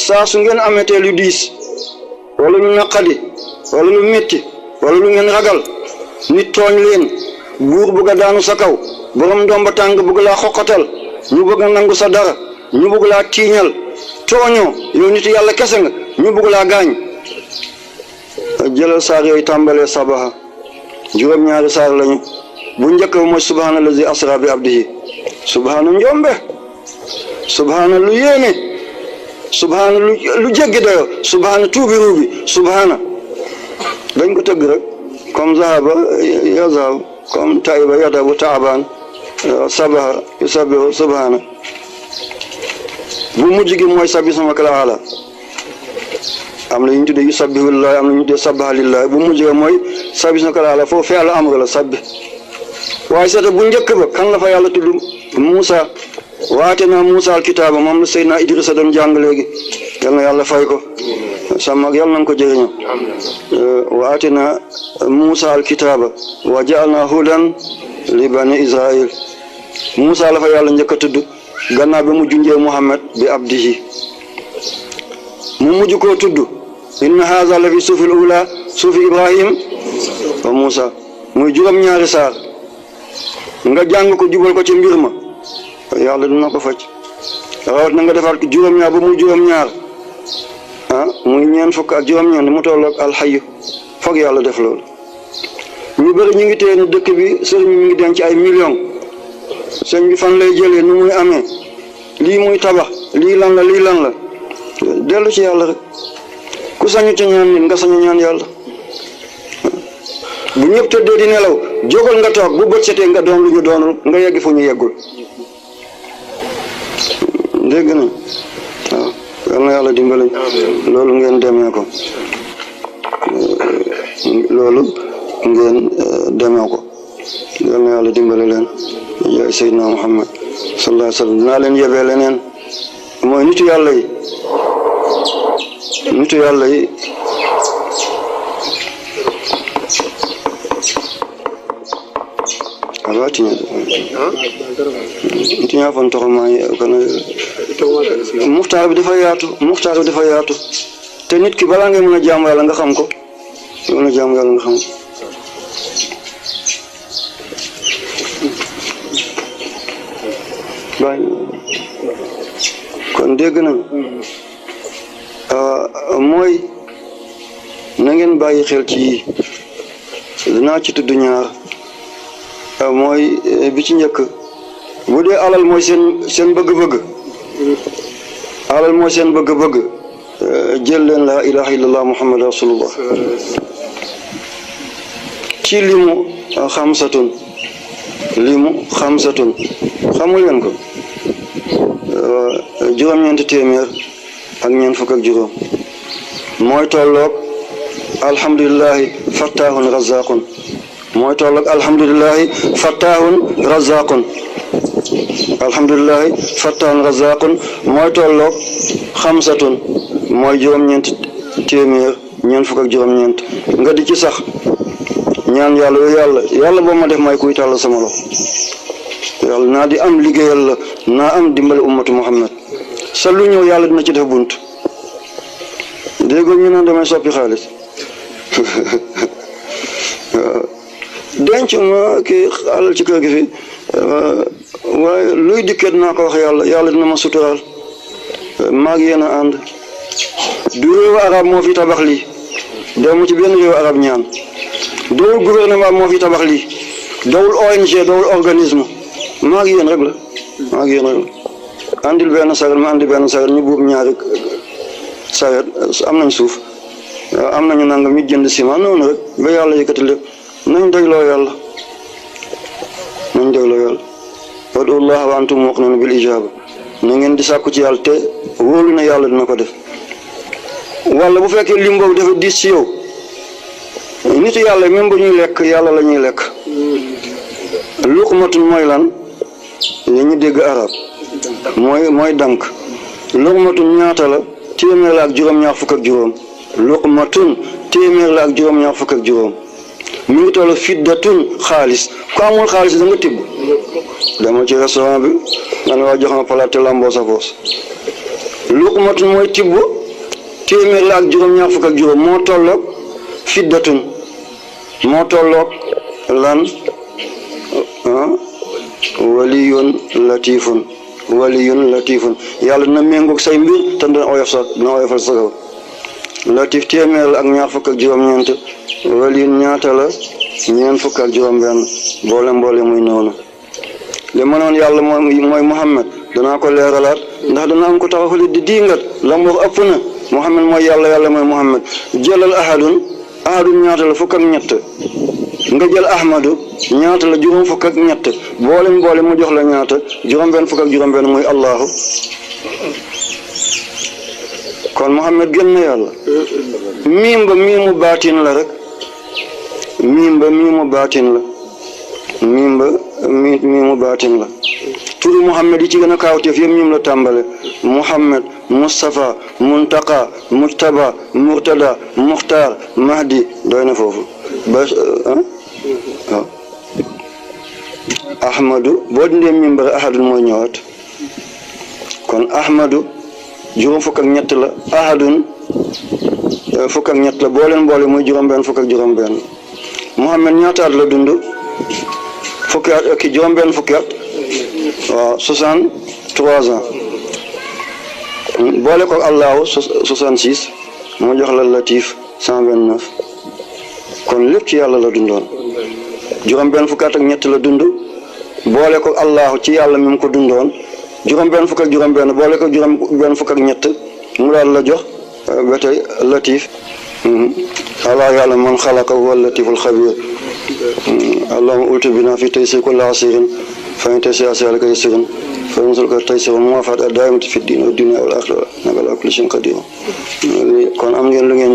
saa su ngeen ametee lu diis wala lu naqadi wala lu métti wala lu ngeen ragal nit tooñ leen buur bëgg a daanu sa kaw borom ndomba tàng bëgg laa xoqatal ñu bëgg a nangu sa dara ñu bëgg laa tiiñal tooñoo yow nit yàlla kese nga ñu bëgg laa gaañ jëlal saar yooyu tàmbalee sabaha juróom-ñaari saar lañu bu njëkk ba mooy subhaana allazi asra bi abdihi subhaana njombe subhaana lu yéene subhaana lu jéggi dayo subhaana tuubi ruubi subhaana dañ ko tëgg rek comme zahaba yazhab comme taiba yadabu taaban sabaha yusabihu subhaana bu mujj gi mooy sabbi sama kala ala am na ñu tuddee yusabbihu lillahi am na ñu tuddee sabaha lillahi bu mujj ga mooy sabbi sama kala ala foofu fi'l amr la sabbi waaye seeta bu njëkk ba kan la fa yàlla tudd Muusa waate naa Muusa alkitaaba moom la Seydina Idrissa doon jàng léegi yal na yàlla fay ko sama ak yàlla na ko jëriñoo waate naa Muusa alkitaaba wa ja'alnaa hudan li bani Israil Muusa la fa yàlla njëkk a tudd gannaaw bi mu junjee Muhammad bi abdihi mu mujj koo tudd inna haza la fi suufil ula suufi Ibrahim wa Muusa muy juróom-ñaari saar nga jàng ko jubal ko ci mbir ma yàlla dina ko faj rawat na nga defaat ko juróom-ñaar ba muy juróom-ñaar muy ñeent fukk ak juróom-ñeent mu tolloog alxayu foog yàlla def loolu ñu bëri ñu ngi téye ne dëkk bi sëriñ mi ngi denc ay millions sëñ bi fan lay jëlee nu muy amee lii muy tabax lii lan la dellu ci yàlla rek ku sañu ci ñaan nit nga sañu ñaan yàlla bu ñëpp tëddee di nelaw jógal nga toog bu bët setee nga doon lu ñu doonul nga yegg fu ñu yeggul dégg na waaw yal na yàlla dimbali loolu ngeen demee ko yal na yàlla dimbali leen yaay Seydina Muhammad sallallahu alayhi wa sallam dinaa leen yebee leneen mooy nitu yàlla yi tiñaa fon toxo maa kana muxtaar bi dafa yaatu te nit ki balaa ngay mën a jaamu yàlla nga xam ko kon dégg nañ mooy na ngeen bàyyi xel ci yii dinaa ci tudd ñaar mooy bi ci njëkk bu dee alal mooy seen bëgg-bëgg jël leen laa ilaha illallah muhammad rasulullah ci limu xamsatun xamul leen ko juróom-ñeenti téeméer ak ñeent fukk ak juróom mooy tolloog alhamdulillahi fattahun razaqun mooy tolloog alhamdulillahi fattahun razaqun mooy tolloog xamsatun mooy juróom-ñeenti téeméer ñeent fukk ak juróom-ñeent nga di ci sax ñaan yàlla boo ma def may kuy tàll sama loxo yàlla naa di am liggéeyal la naa am dimbali ummatu muhammad sa lu ñëw yàlla dina ci def bunt déggoo ñu naan damay soppi xaalis denc ma kii alal ci kër gi fi waaye luy dikkee dinaa ko wax yàlla dina ma suturaal maag yéen a ànd du réewu arab moo fi tabax lii demu ci benn réewu arab ñaan dowul gouvernement moo fi tabax lii dowul ONG dowul organisme maag yéen rek la andil benn saret ma andi benn saret ñu buub ñaari saret am nañ suuf am nañu nangam ñu jënd ciment noonu rek ba yàlla yëkkati lépp nañ dégloo yàlla wad'ullaha wa antum muqinun bil ijaba na ngeen di sàkku ci yàlla te wóolu na yàlla dina ko def wala bu fekkee lim boobu dafa diis ci yow nitu yàlla même ba ñuy lekk yàlla la ñuy lekk luqmatun mooy lan li ñu dégg arab mooy dank luqmatun ñaata la téeméer la ak juróom-ñaar fukk ak juróom luqmatun téeméer la ak juróom-ñaar fukk ak juróom mi ngi toll fiddatun xaalis ku amul xaalis da nga tibb dama ci restaurant bi nga ne waa jox ma palaat te lamboo sa poos luqmatun mooy tibb téeméer la ak juróom-ñaar fukk ak juróom moo tolloog fiddatun moo tolloog lan waliyun latifun yàlla dina méngoog say mbir te dina oyofal sa kaw latif téeméer la ak ñaar fukk ak juróom-ñeent waliyun ñaata la ñeent fukk ak juróom-benn mboole muy noonu li ma noon yàlla mooy Muhammad danaa ko leeralaat ndax dana am ko taxawali di diingat la mu wax ëpp na Muhammad mooy yàlla mooy Muhammad jëlal ahadun ñaata la fukk ak ñett nga jël ahmadu ñaata la juróom fukk ak ñett boole mu jox la ñaata juróom-benn fukk ak juróom-benn muy allahu kon Muhammad gën na yàlla miimu baatin la rek miimu baatin la turu Muhammad yi ci gën a kaawteef yëpp miim la tàmbale Muhammad Mustafa Muntaqa Mujtaba Murtada Muxtaar Mahdi doy na foofu ba waaw ahmadu boo dindee miim bare ahadun mooy ñëwaat kon ahmadu juróom fukk ak ñett la ahadun fukk ak ñett la boole muy juróom-benn fukk ak juróom-benn Muhammad ñaata at la dund fukki at ki juróom-benn fukki at waaw 63 ans boole ko allahu 66 mu jox la latif 129 kon lépp ci yàlla la dundoon juróom-benn fukki at ak ñett la dund boole ko allahu ci yàlla mi mu ko dundoon juróom-benn fukk ak juróom-benn boole ko juróom-benn fukk ak ñett mu daal la jox ba tey latif allah yàlla man xalaqa huwa latiful xabir allahumma ultu bina fi taysir kulli asirin fa in taysir as'aluka yasirin fa yanzurka taysir muwafaqat ad-daimati fi din wa dunya wal akhirah innaka ala kulli shay'in qadir kon am ngeen lu ngeen